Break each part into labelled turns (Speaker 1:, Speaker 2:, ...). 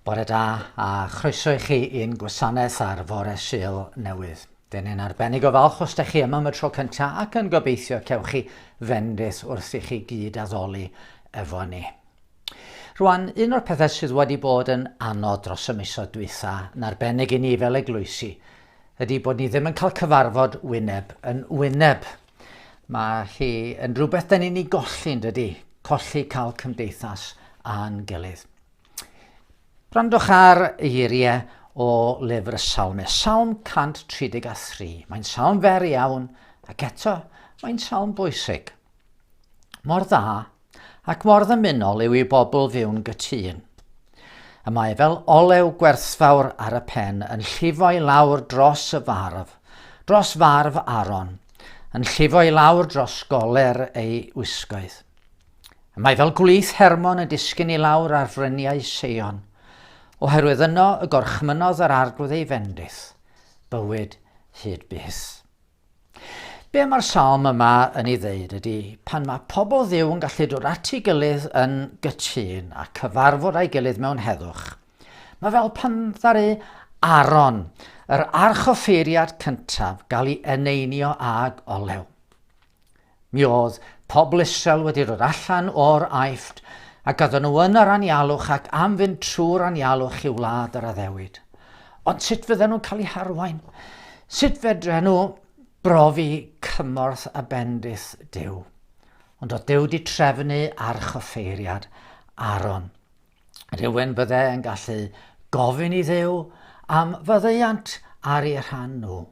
Speaker 1: Bore da a chroeso i chi i'n gwasanaeth ar fore Sul newydd. Dyn ni'n arbennig o falch os ydych chi yma am y tro cyntaf ac yn gobeithio cewch chi fendith wrth i chi gyd addoli efo ni. Rwan, un o'r pethau sydd wedi bod yn anodd dros y misoedd dwytha, yn arbennig i ni fel eglwysi, ydy bod ni ddim yn cael cyfarfod wyneb yn wyneb. Mae hi yn rhywbeth da ni'n ei golli, yn dydy? Colli cael cymdeithas â'n gilydd. Gwrandwch ar eiriau o lyfr y Salmau, Salm 133. Mae'n salm fer iawn, ac eto mae'n salm bwysig. Mor dda ac mor ddymunol yw i bobl fyw'n gytûn. Y mae fel olew gwerthfawr ar y pen yn llifo i lawr dros y farf, dros farf Aaron, yn llifo i lawr dros goler ei wisgoedd. Y mae fel gwlith Hermon yn disgyn i lawr ar fryniau Seion, oherwydd yno y gorchmynnodd yr Arglwydd ei fendith, bywyd hyd byth. Be mae'r salm yma yn ei ddeud ydy, pan mae pobl Dduw yn gallu dod at ei gilydd yn gytûn a cyfarfod â'i gilydd mewn heddwch, mae fel pan ddaru Aaron, yr archoffeiriad cyntaf, gael ei eneinio ag olew. Mi oedd pobl Israel wedi dod allan o'r Aifft ac oedden nhw yn yr anialwch ac am fynd trwy'r anialwch i wlad yr addewid. Ond sut fydden nhw'n cael eu harwain? Sut fedren nhw brofi cymorth a bendith Duw? Ond oedd Duw wedi trefnu archoffeiriad Aaron. Rhywun bydde yn gallu gofyn i Dduw am faddeuant ar eu rhan nhw.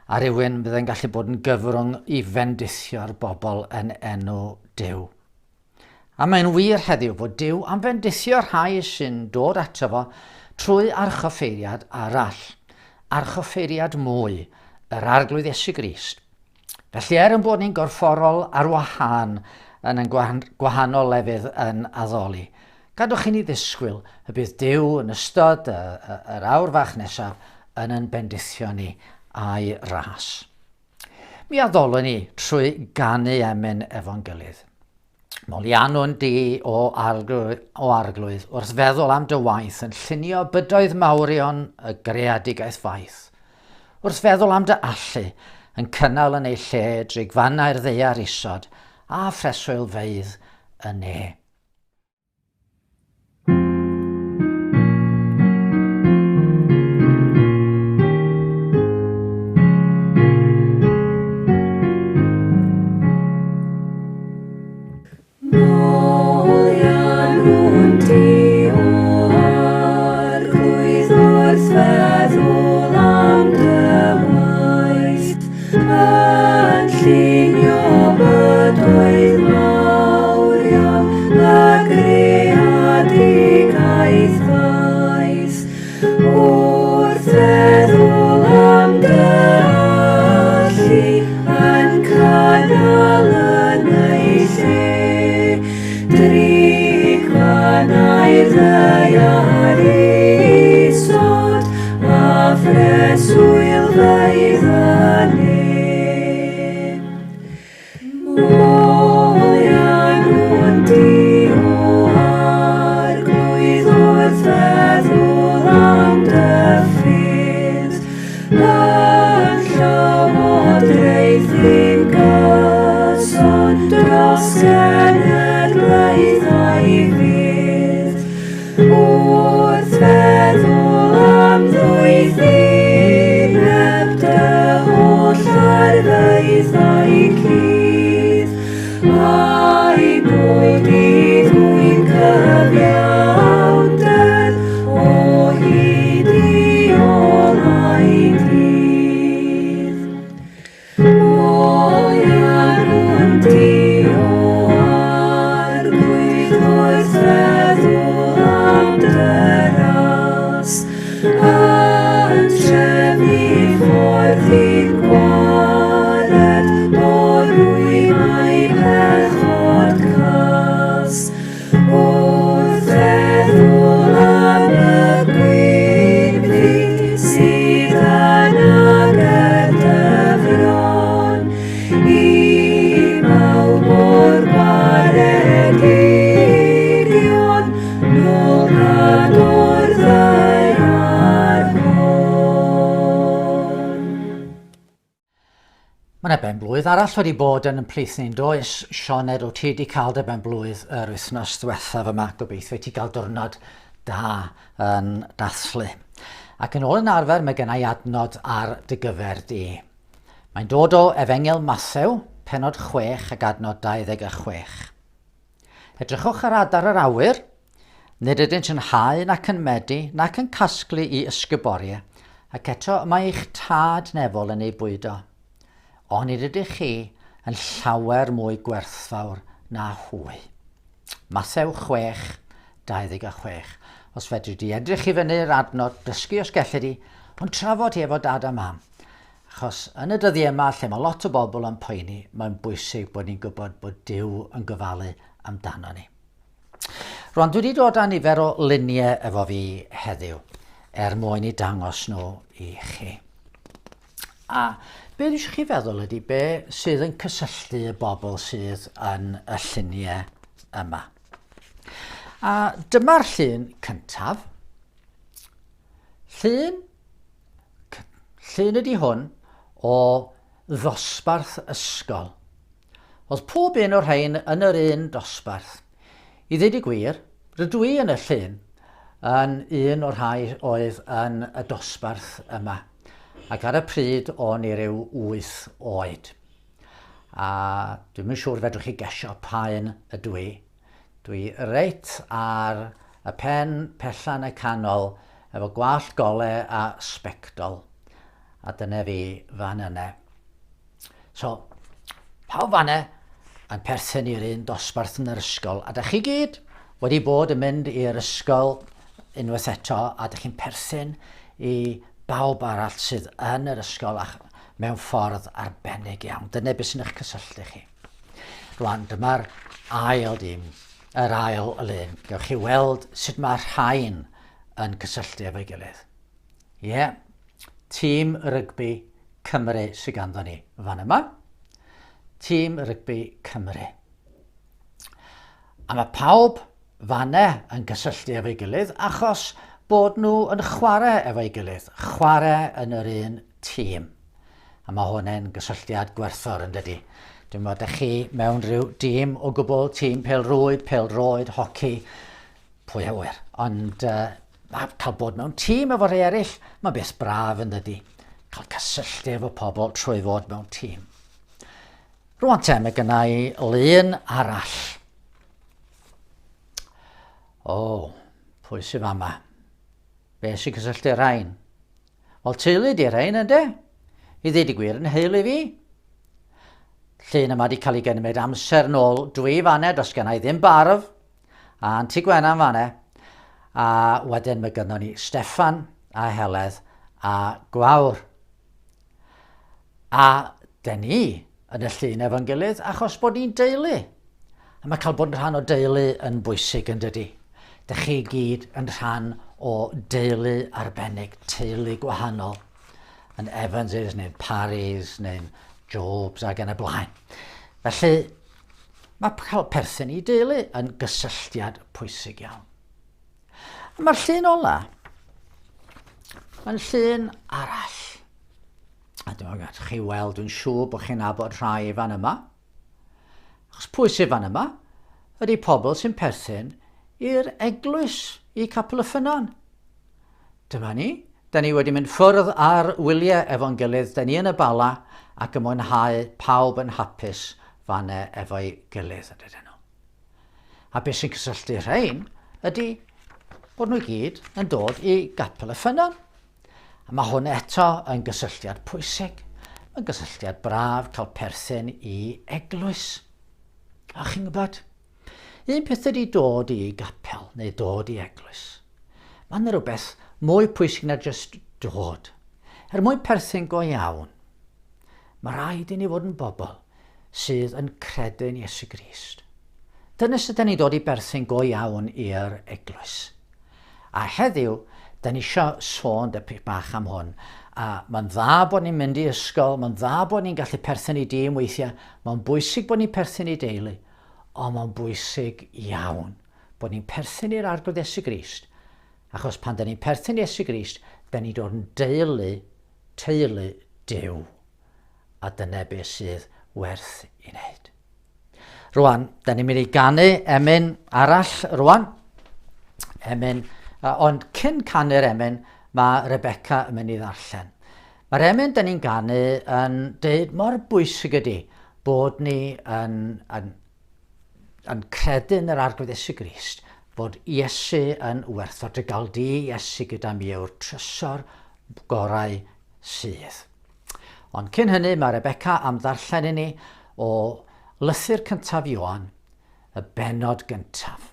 Speaker 1: A rhywun bydde'n gallu bod yn gyfrwng i fendithio'r bobl yn enw Duw. A mae'n wir heddiw fod Duw am fendithio'r rhai sy'n dod ato fo trwy archoffeiriad arall, archoffeiriad mwy, yr Arglwydd Iesu Grist. Felly er yn bod ni'n gorfforol ar wahân yn ein gwahanol lefydd yn addoli, gadwch i ni ddisgwyl y bydd Duw yn ystod y, y, yr awr fach nesaf yn yn bendithio ni a'i ras. Mi addolwn ni trwy ganu emyn efo'n gilydd. Moliannwn di, o arglwydd, o arglwydd, wrth feddwl am dy waith yn llunio bydoedd mawrion y greadigaeth faith. Wrth feddwl am dy allu, yn cynnal yn ei lle drigfannau'r ddaear isod a phreswylfeydd y ne.
Speaker 2: Moliannwn di, O Arglwydd, wrth feddwl am dy waith, yn llunio bydoedd mawrion y greadigaeth faith. Wrth feddwl am dy allu yn cynnal yn ei lle, drigfannau'r ddaear isod a phreswylfeydd y ne. Moliannwn di, O Arglwydd, wrth feddwl am dy ffydd, yn llywodraethu'n gyson dros genedlaethau fydd. Wrth feddwl am ddwythineb dy.
Speaker 1: ben-blwydd arall wedi bod yn ymplith ni'n does? Sioned, wyt ti wedi cael dy ben-blwydd yr wythnos ddiwethaf yma? Gobeithio i ti gael diwrnod da yn dathlu. Ac yn ôl yn arfer, mae gennau adnod ar dy gyfer di. Mae'n dod o Efengyl Mathew, penod 6 ac adnod 26. Edrychwch ar adar yr awyr, nid ydynt yn hau nac yn medi, nac yn casglu i ysguboriau, ac eto y mae eich tad nefol yn eu bwydo. Onid ydych chi yn llawer mwy gwerthfawr na hwy? Mathew 6, 26. Os fedri di edrych i fyny'r adnod, dysgu os gelli di, ond trafod hi efo dad a mam. Achos yn y dyddiau yma lle mae lot o bobl yn poeni, mae'n bwysig bod ni'n gwybod bod Duw yn gofalu amdano ni. Rwan, dwi wedi dod â nifer o luniau efo fi heddiw, er mwyn i dangos nhw i chi. A be dwi eisiau chi feddwl ydy be sydd yn cysylltu y bobl sydd yn y lluniau yma. A dyma'r llun cyntaf. Llun Llun ydy hwn o ddosbarth ysgol. Oedd pob un o'r rhain yn yr un dosbarth. I ddweud y gwir, rydw i yn y llun yn un o'r rhai oedd yn y dosbarth yma. Ac ar y pryd o'n i ryw 8 oed. A dwi'm yn siŵr fedrwch chi gesio pa un ydw i. Dwi reit ar y pen pella yn y canol efo gwallt gole a sbectol. A dyna fi fan yna. So, pawb fanna yn perthyn i'r un dosbarth yn yr ysgol, a da chi gyd wedi bod yn mynd i'r ysgol unwaith eto, a da chi'n perthyn i bawb arall sydd yn yr ysgol a mewn ffordd arbennig iawn. Dyna beth sy'n eich cysylltu chi. Rwan, dyma'r ail dîm, yr ail lun. Gewch chi weld sut mae rhain yn cysylltu efo'i gilydd. Ie, yeah. Tîm rygbi Cymru sydd ganddo ni fan yma. Tîm rygbi Cymru. A mae pawb fanne yn cysylltu efo'i gilydd achos bod nhw yn chwarae efo'i gilydd, chwarae yn yr un tîm. A mae hwn yn gysylltiad gwerthfawr yn dydy. Dwi'n meddwl, ydych chi mewn rhyw dîm o gwbl, tîm pêl-rwyd, pêl-droed, hoci, pwy a ŵyr. Ond uh, mae cael bod mewn tîm efo rhai eraill, mae'n beth braf yn dydy. Cael cysylltu efo pobl trwy fod mewn tîm. Rwan te, mae gynna i lun arall. O, pwy sydd fama? Be sy'n cysylltu rhain? Wel, teulu di rhain, ynddo? I ddweud y gwir, yn heulu fi. Llun yma wedi cael ei gymryd amser nôl. Dwi fanne, does gen i ddim barf. A Anti Gwenan fanne. A wedyn mae gynnon ni Steffan a Heledd a Gwawr. A den ni yn y llun efo'n gilydd achos bod ni'n deulu. A mae cael bod yn rhan o deulu yn bwysig yn dydy. Dych chi gyd yn rhan o deulu arbennig, teulu gwahanol, yn Evanses neu'n Parrys neu'n Jobs ac yn y blaen. Felly, mae cael perthyn i deulu yn gysylltiad pwysig iawn. A mae'r llun ola yn llun arall. A dwi'n meddwl, chi weld, dwi'n siŵr bod chi'n nabod rhai fan yma. Achos pwy sydd fan yma? Ydy pobl sy'n perthyn i'r eglwys, i Capel y Ffynnon. Dyma ni. Da ni wedi mynd ffwrdd ar wyliau efo'n gilydd. Da ni yn y Bala ac yn mwynhau pawb yn hapus fanne efo'i gilydd, yn dydyn nhw. A beth sy'n cysylltu rhain ydy bod nhw i gyd yn dod i Gapel y Ffynnon. A mae hwn eto yn gysylltiad pwysig. Mae'n gysylltiad braf cael perthyn i eglwys. A chi'n gwybod, un peth ydy dod i gapel neu dod i eglwys. Mae yna rhywbeth mwy pwysig na jyst dod. Er mwyn perthyn go iawn, mae rhaid i ni fod yn bobl sydd yn credu yn Iesu Grist. Dyna sut da ni'n dod i berthyn go iawn i'r eglwys. A heddiw, da ni eisiau sôn dipyn bach am hwn. A mae'n dda bod ni'n mynd i ysgol, mae'n dda bod ni'n gallu perthyn i dîm weithiau, mae'n bwysig bod ni'n perthyn i deulu, ond mae'n bwysig iawn bod ni'n perthyn i'r Arglwydd Iesu Grist. Achos pan da ni'n perthyn i Iesu Grist, da ni'n dod yn deulu, teulu Duw. A dyna beth sydd werth i wneud. Rwan, da ni'n mynd i ganu emyn arall rwan. Emyn, ond cyn canu'r emyn, mae Rebecca yn mynd i ddarllen. Mae'r emyn da ni'n ganu yn deud mor bwysig ydy bod ni yn, yn, yn credu yn yr Arglwydd Iesu Grist, fod Iesu yn werthfawr. Dy gael di Iesu gyda mi yw'r trysor gorau sydd. Ond cyn hynny mae Rebecca am ddarllen i ni o lythyr cyntaf Ioan, y bennod gyntaf.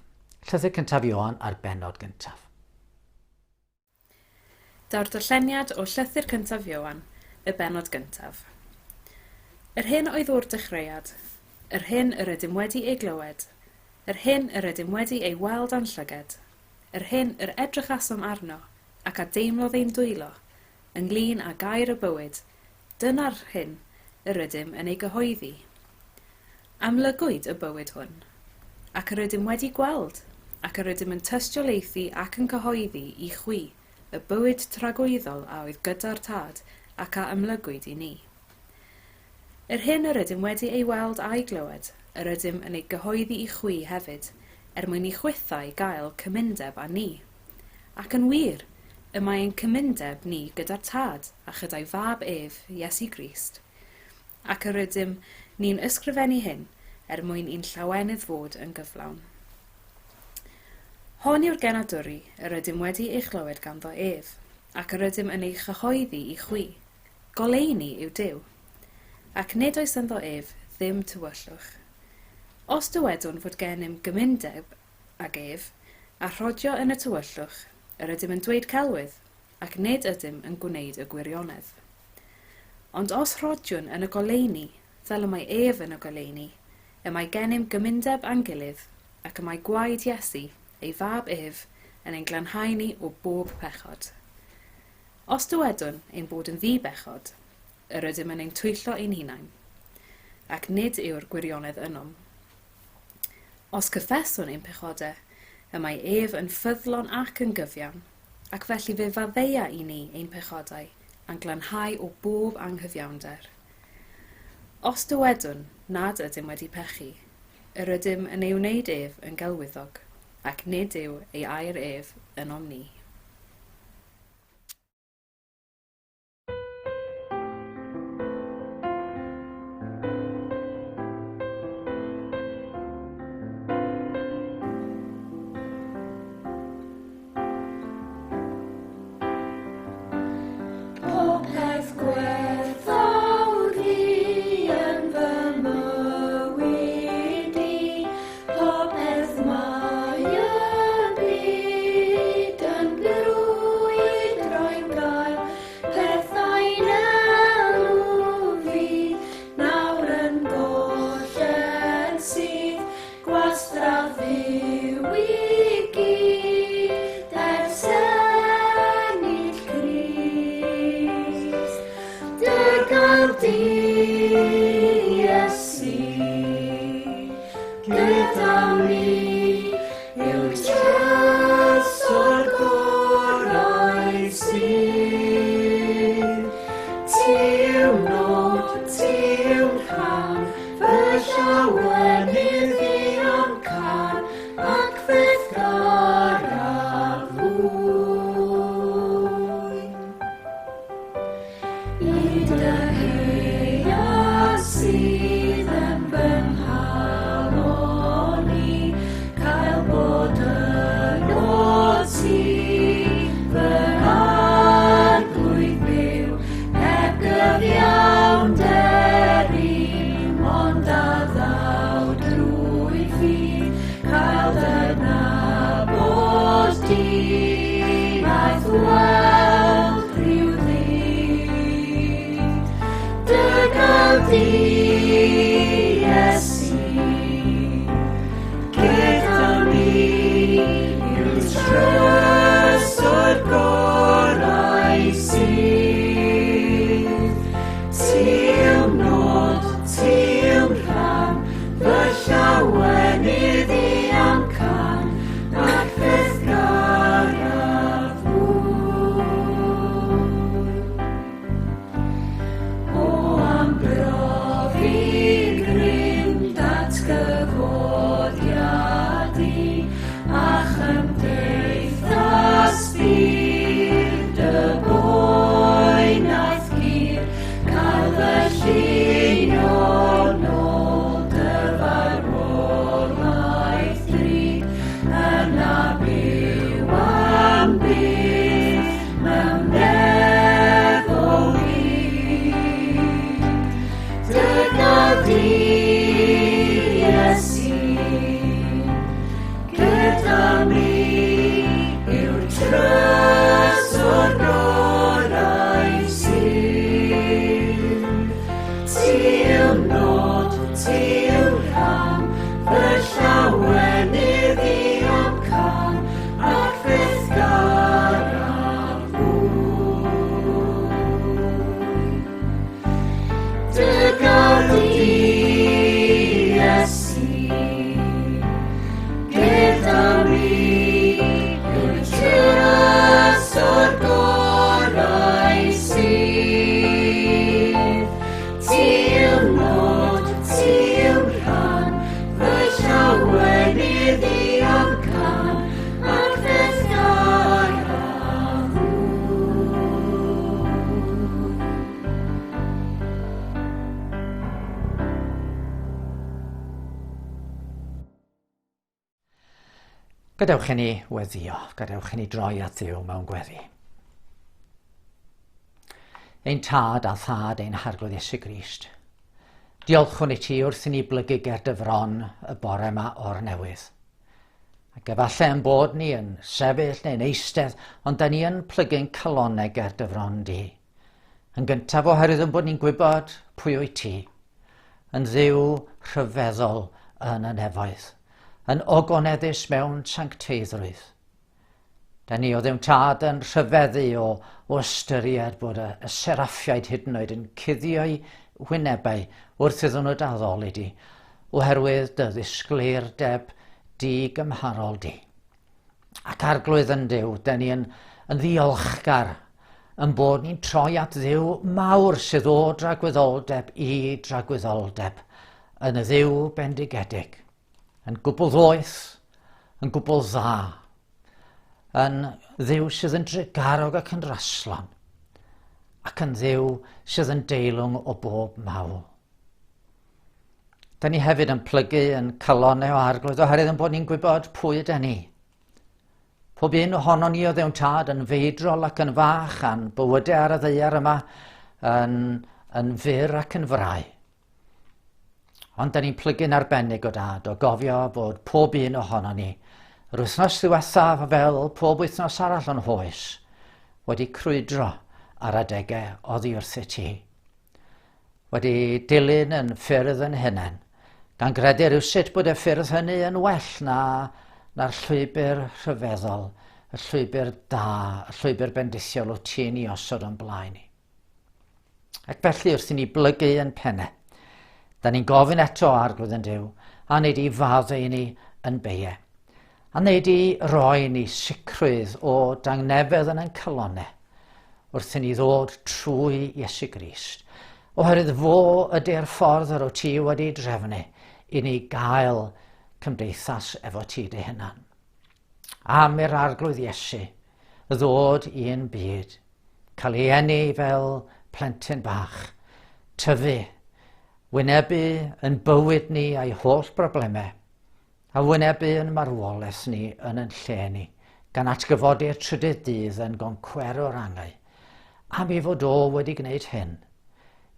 Speaker 1: Llythyr cyntaf Ioan a'r bennod gyntaf.
Speaker 3: Daw'r darlleniad o Llythyr cyntaf Ioan, y bennod gyntaf. Yr hyn oedd o'r dechreuad, yr hyn yr ydym wedi ei glywed, yr hyn yr ydym wedi ei weld â'n llyged, yr hyn yr edrychasom arno, ac a deimlodd ein dwylo, ynglŷn â gair y bywyd, dyna'r hyn yr ydym yn ei gyhoeddi. Amlygwyd y bywyd hwn, ac yr ydym wedi gweld, ac yr ydym yn tystiolaethu ac yn cyhoeddi i chwi y bywyd tragwyddol a oedd gyda'r Tad ac a amlygwyd i ni. Yr hyn yr ydym wedi ei weld a'i glywed, yr ydym yn ei gyhoeddi i chwi hefyd, er mwyn i chwithau gael cymundeb â ni. Ac yn wir, y mae ein cymundeb ni gyda'r Tad a chyda'i Fab ef, Iesu Grist. Ac yr ydym ni'n ysgrifennu hyn er mwyn i'n llawenydd fod yn gyflawn. Hon yw'r genadwri yr ydym wedi ei chlywed ganddo ef, ac yr ydym yn ei chyhoeddi i chwi. Goleuni yw Duw. Ac nid oes ynddo ef ddim tywyllwch. Os dywedwn fod gennym gymundeb ag ef, a rhodio yn y tywyllwch, yr ydym yn dweud celwydd, ac nid ydym yn gwneud y gwirionedd. Ond os rhodiwn yn y goleuni, fel y mae ef yn y goleuni, y mae gennym gymundeb â'n gilydd, ac y mae gwaed Iesu, ei fab ef, yn ein glanhau ni o bob pechod. Os dywedwn ein bod yn ddi-bechod, yr ydym yn ein twyllo ein hunain, ac nid yw'r gwirionedd ynom. Os cyffeswn ein pechodau, y mae ef yn ffyddlon ac yn gyfiawn, ac felly fe faddeia i ni ein pechodau, a'n glanhau o bob anghyfiawnder. Os dywedwn nad ydym wedi pechu, yr ydym yn ei wneud ef yn gelwyddog, ac nid yw ei air ef ynom ni.
Speaker 2: Popeth gwerthfawr fi yn fy mywyd i, popeth mae y byd yn brwydro'n gael, pethau'n elw fi, nawr yn golled sydd, gwastraff yw i gyd ers ennill Crist. Dy gael di, Iesu, gyda mi yw'r trysor gorau sydd. Ti yw nod, ti yw'n rhan, fy llawenydd i a'm can, ac fe'th garaf fwy. I dy haearn sydd yn fy nghalon i, cael bod yno ti, fy Arglwydd byw, heb gyfiawnder i, ond a ddaw drwy ffydd, cael dy nabod di, a'th weld rhyw ddydd. Dy gael di, Iesu, gyda mi yw'r trysor gorau sydd. Ti yw'n nod, ti yw'n rhan, fy llawenydd i a'm can.
Speaker 1: Gadewch i ni weddio, gadewch i ni droi at Dduw mewn gweddi. Ein tad a thad ein harglwydd Iesu Grist, diolchwn i ti wrth i ni blygu ger dy fron y bore yma o'r newydd. Ac efallai yn bod ni yn sefyll neu'n eistedd, ond da ni yn plygu'n calonau ger dy fron di. Yn gyntaf oherwydd yn bod ni'n gwybod pwy wyt ti, yn ddiw rhyfeddol yn y nefoedd, yn ogoneddus mewn sancteiddrwydd. Da ni o ddim tad yn rhyfeddu o, o ystyried bod y, y seraffiaid hyd yn oed yn cuddio'i wynebau wrth iddyn nhw daddoli di, oherwydd dy ddisgleirdeb di gymharol di. Ac arglwydd yn Duw, da ni yn, yn ddiolchgar yn bod ni'n troi at Dduw mawr sydd o dragwyddoldeb i dragwyddoldeb, yn y Dduw bendigedig, yn gwbl ddoeth, yn gwbl dda, yn Dduw sydd yn drugarog ac yn raslon, ac yn Dduw sydd yn deilwng o bob mawl. Da ni hefyd yn plygu yn calonau o arglwydd oherwydd yn bod ni'n gwybod pwy ydy ni. Pob un ohonon ni o ddewn tad yn feidrol ac yn fach a'n bywydau ar y ddeiar yma yn, yn fyr ac yn frau. Ond da ni'n plygu'n arbennig o dad o gofio bod pob un ohonon ni yr wythnos ddiwethaf fel pob wythnos arall o'n hoes wedi crwydro ar adegau oddi wrthyt ti. wedi dilyn yn ffyrdd yn hunain, gan gredu rhywsut bod y ffyrdd hynny yn well na, na'r llwybr rhyfeddol, y llwybr da, y llwybr bendithiol o ti'n i osod o'n blaen ni. Ac felly wrth i ni blygu yn penne, da ni'n gofyn eto arglwydd yn Duw, a wneud i faddau i ni yn beie. A wneud i roi ni sicrwydd o dangnefedd yn ein calonau, wrth i ni ddod trwy Iesu Grist, oherwydd fo ydy'r ffordd yr wyt ti wedi drefnu i ni gael cymdeithas efo ti dy hunan. Am i'r arglwydd Iesu ddod i'n byd, cael ei eni fel plentyn bach, tyfu, wynebu yn bywyd ni a'i holl broblemau, a wynebu yn marwolaeth ni yn yn lle ni, gan atgyfodi'r trydydd dydd yn goncwero'r angau, am ei fod o wedi gwneud hyn.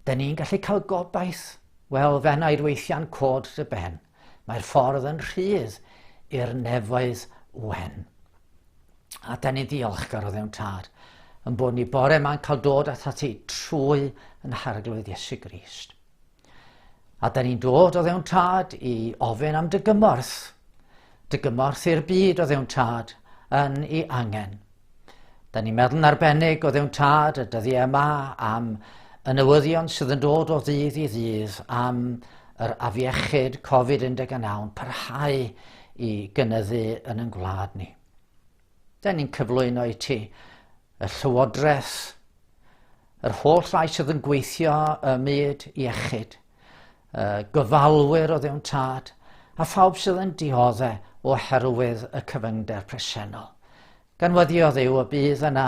Speaker 1: Dyn ni'n gallu cael gobaith, wel, fenaid weithiau'n cod dy ben, mae'r ffordd yn rhydd i'r nefoedd wen. A da ni'n ddiolchgar o ddewn tad, yn bod ni bore yma'n cael dod at ati trwy yn harglwydd Iesu Grist. A da ni'n dod o ddewn tad i ofyn am dy gymorth. Dy gymorth i'r byd o ddewn tad yn ei angen. Da ni'n meddwl yn arbennig o ddewn tad y dyddiau yma am y newyddion sydd yn dod o ddydd i ddydd am yr afiechyd Covid-19 yn parhau i gynyddu yn ein gwlad ni. Da ni'n cyflwyno i ti y llywodraeth, yr holl rai sydd yn gweithio ym myd iechyd, y gofalwyr o ddewn tad, a phawb sydd yn diodde oherwydd y cyfyngder presennol. Gan weddio Dduw y bydd yna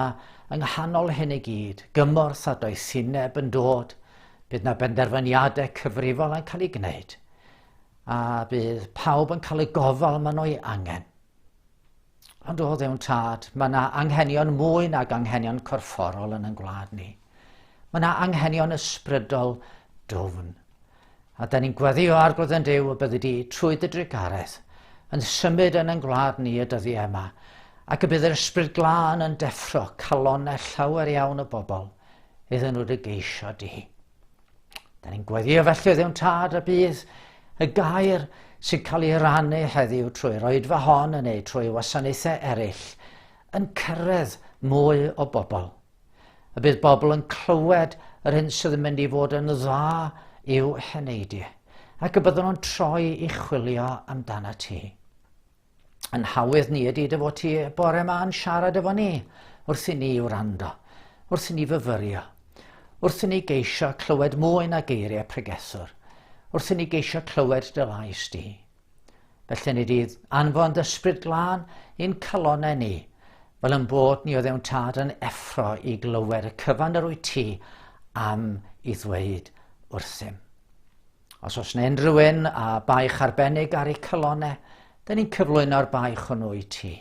Speaker 1: yng nghanol hyn i gyd, gymorth a doethineb yn dod, bydd yna benderfyniadau cyfrifol yn cael eu gwneud, a bydd pawb yn cael y gofal maen nhw'i angen. Ond o ddewn tad, mae yna anghenion mwy nag anghenion corfforol yn ein gwlad ni. Mae yna anghenion ysbrydol dwfn. A da ni'n gweddio arglwydd yn Duw y byddi di trwy dy drugaredd yn symud yn ein gwlad ni y dyddiau yma, ac y bydd yr ysbryd glân yn deffro calonnau llawer iawn o bobl iddyn nhw dy geisio di. Da ni'n gweddio felly o ddewn tad y bydd y gair sy'n cael ei rannu heddiw trwy'r oedfa hon neu trwy wasanaethau eraill yn cyrraedd mwy o bobl. Y bydd bobl yn clywed yr hyn sydd yn mynd i fod yn dda i'w heneidiau ac y byddwn nhw'n troi i chwilio amdana ti. Yn hawydd ni ydy dy fod ti bore yma yn siarad efo ni wrth i ni wrando, wrth i ni fyfyrio, wrth i ni geisio clywed mwy na geiriau pregethwr, wrth i ni geisio clywed dy lais di. Felly ni di anfon dy ysbryd glân i'n calonau ni, fel yn bod ni o ddewn tad yn effro i glywed y cyfan yr wyt ti am i ddweud wrthym. Os oes yna unrhyw un a baich arbennig ar eu calonau, Da ni'n cyflwyno'r baich hwnnw i ti,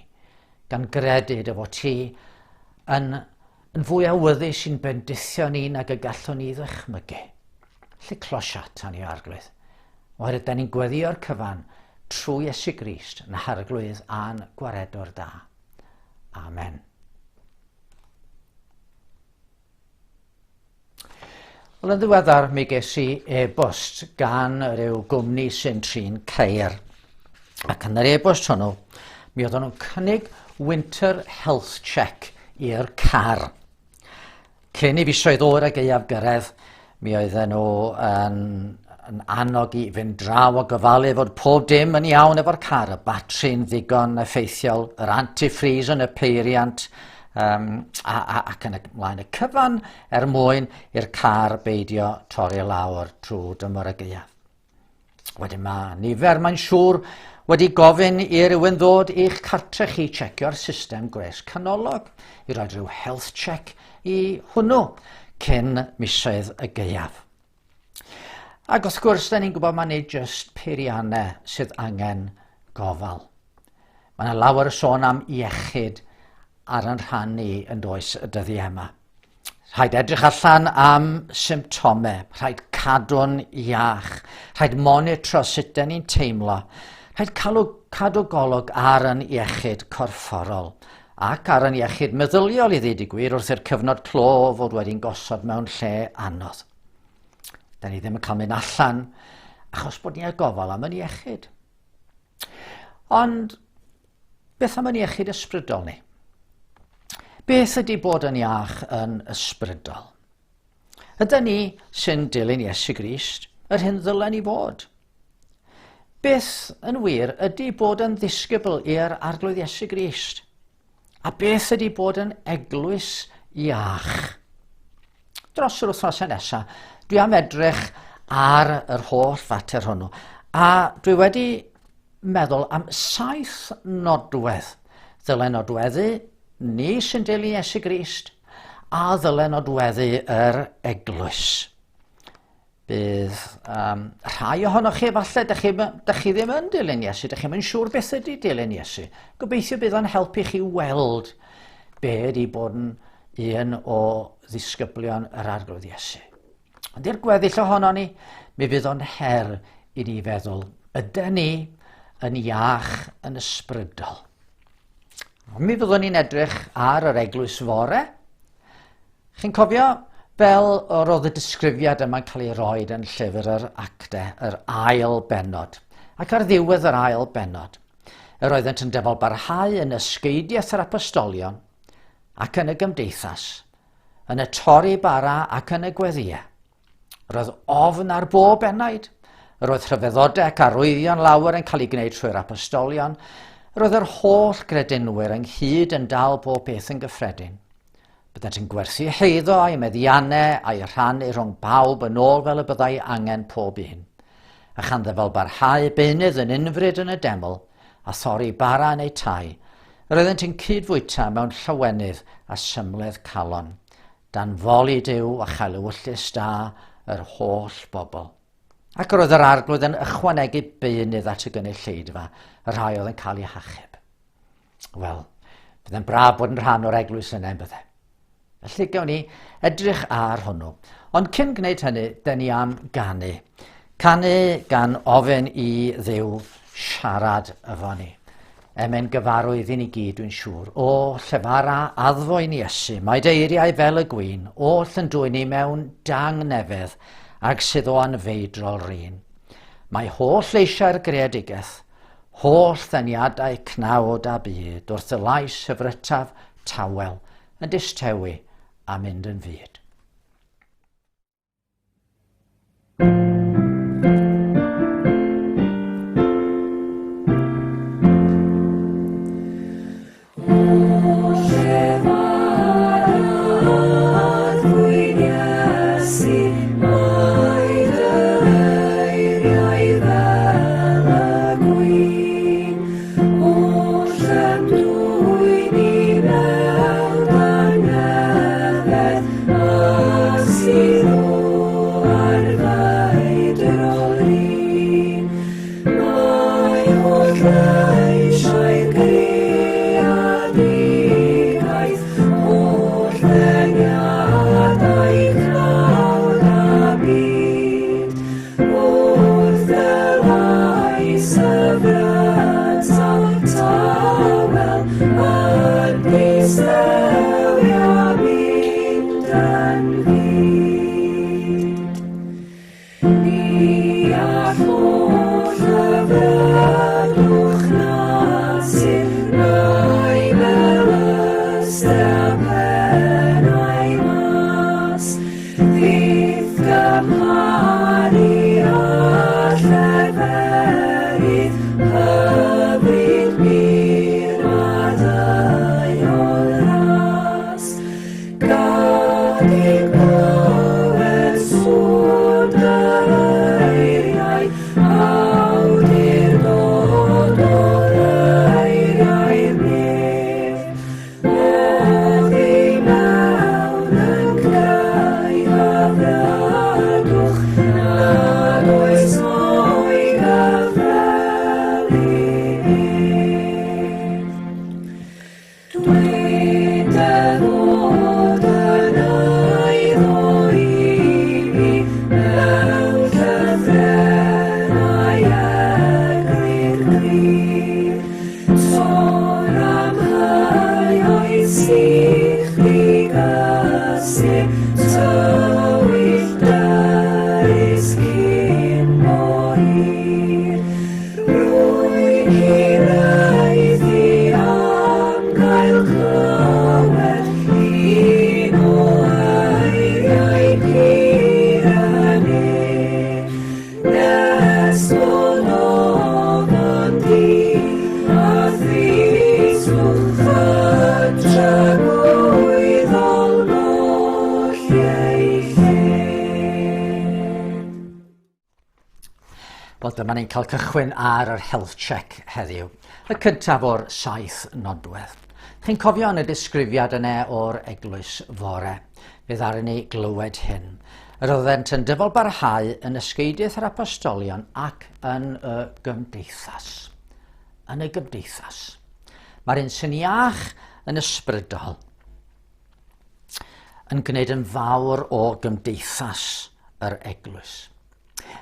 Speaker 1: gan gredu dy fod ti yn, yn fwy awyddus i'n bendithio ni nag y gallwn ni ddychmygu. Lle clos atan ni, Arglwydd, oherwydd da ni'n gweddïo'r cyfan trwy Iesu Grist yn Harglwydd a'n Gwaredwr da. Amen. Wel, yn ddiweddar mi ges i e-bost gan rhyw gwmni sy'n trin ceir. Ac yn yr e-bost hwnnw, mi oedden nhw'n cynnig winter health check i'r car. Cyn i fisoedd oer a gaeaf gyrraedd, mi oedden nhw yn, yn annog i fynd draw a gofalu fod pob dim yn iawn efo'r car, y batri'n ddigon effeithiol, yr antifreeze yn y peiriant, um, a, a, ac yn y mlaen y cyfan er mwyn i'r car beidio torri lawr trwy dymor y gaeaf. Wedyn mae nifer, mae'n siŵr, wedi gofyn i rywun ddod i'ch cartre chi checio'r system gwres canolog i roi rhyw health check i hwnnw cyn misoedd y gaeaf. Ac wrth gwrs, da ni'n gwybod mae nid jyst peiriannau sydd angen gofal. Mae yna lawer o sôn am iechyd ar yn rhan ni yn does y dyddiau yma. Rhaid edrych allan am symptomau, rhaid cadw'n iach, rhaid monitro sut dyn ni'n teimlo, rhaid cadw, cadw golwg ar yn iechyd corfforol ac ar yn iechyd meddyliol i ddweud y gwir wrth i'r cyfnod clo fod wedi'n gosod mewn lle anodd. Da ni ddim yn cael mynd allan achos bod ni ar gofal am yn iechyd. Ond beth am yn iechyd ysbrydol ni? Beth ydy bod yn iach yn ysbrydol? Ydy ni sy'n dilyn Iesu Grist yr hyn ddylen ni fod? Beth yn wir ydy bod yn ddisgybl i'r Arglwydd Iesu Grist? A beth ydy bod yn eglwys iach? Dros yr wythnosau nesaf, dwi am edrych ar yr holl fater hwnnw. A dwi wedi meddwl am saith nodwedd. Ddyle nodweddu ni sy'n dilyn Iesu Grist a ddyle nodweddu yr eglwys. Bydd um, rhai ohonoch chi efallai, da chi, da chi ddim yn dilyn Iesu, da chi'n yn siŵr beth ydy dilyn Iesu. Gobeithio bydd o'n helpu chi weld be ydy bod yn un o ddisgyblion yr Arglwydd Iesu. Ond i'r gweddill ohono ni, mi fydd o'n her i ni feddwl, ydy ni yn iach yn ysbrydol? Mi fyddwn ni'n edrych ar yr eglwys fore, Chi'n cofio fel yr oedd y disgrifiad yma'n cael ei roed yn llyfr yr acte, yr ail bennod, ac ar ddiwedd yr ail bennod, yr oeddent yn dyfal barhau yn ysgeidiaeth yr apostolion ac yn y gymdeithas, yn y torri bara ac yn y gweddïau. Roedd ofn ar bob enaid. Yr oedd rhyfeddodau ac arwyddion lawer yn cael eu gwneud trwy'r apostolion. Yr oedd yr holl gredinwyr ynghyd yn dal bob beth yn gyffredin. Byddent yn gwerthu heiddo a'i meddiannau a'i rhannu rhwng pawb yn ôl fel y byddai angen pob un. A chan ddyfal barhau beunydd yn unfryd yn y deml, a thorri bara yn eu tai, yr oeddent yn cyd-fwyta mewn llawenydd a symledd calon. Dan foli Duw a chael ewyllys da yr holl bobl. Ac yr oedd yr arglwydd yn ychwanegu beunydd at y gynulleidfa, y rhai oedd yn cael eu hachub. Wel, byddai'n braf bod yn rhan o'r eglwys yna, yn bydde. Felly gawn ni edrych ar hwnnw. Ond cyn gwneud hynny, dyn ni am ganu. Canu gan ofyn i Dduw siarad efo ni. Emyn gyfarwydd i ni gyd, dwi'n siŵr. O, llefara addfoen Iesu, mae dy eiriau fel y gwin, oll yn dwyn i mewn dangnefedd, ag sydd o anfeidrol rin. Mae holl eisiau'r greadigaeth, holl ddeniadau cnawd a byd, wrth y lais hyfrytaf tawel, yn distewi a mynd yn fud.
Speaker 2: Mae holl Hyfrydwch natur Na'i melyster pennau mas Fydd gymharu â lleferydd Hyfryd bur a deuol ras Gad i glywed sŵn dy eiriau, awdurdod o'r eiriau'r nef. Oddi mewn yn creu hyfrydwch nad oes mo'i gyffelyb. Dwed dy fod yn eiddo i mi mewn llythrennau eglur glir. Tor am hyoedd sych ddigysur, tywyll dyrys cyn bo hir. Rwy'n hiraethu am gael clywed un o eiriau pur y nef, nes bod ofn du a thristwch yn tragwyddol golli ei lle.
Speaker 1: Wel, dyma ni'n cael cychwyn ar yr health check heddiw. Y cyntaf o'r saith nodwedd. Chi'n cofio yn y disgrifiad yna o'r eglwys fore. Fe ddaru ni glywed hyn. Yr oeddent yn dyfal barhau yn ysgeidiaeth yr apostolion ac yn y gymdeithas. Yn y gymdeithas. Mae'r un sy'n iach yn ysbrydol yn gwneud yn fawr o gymdeithas yr eglwys.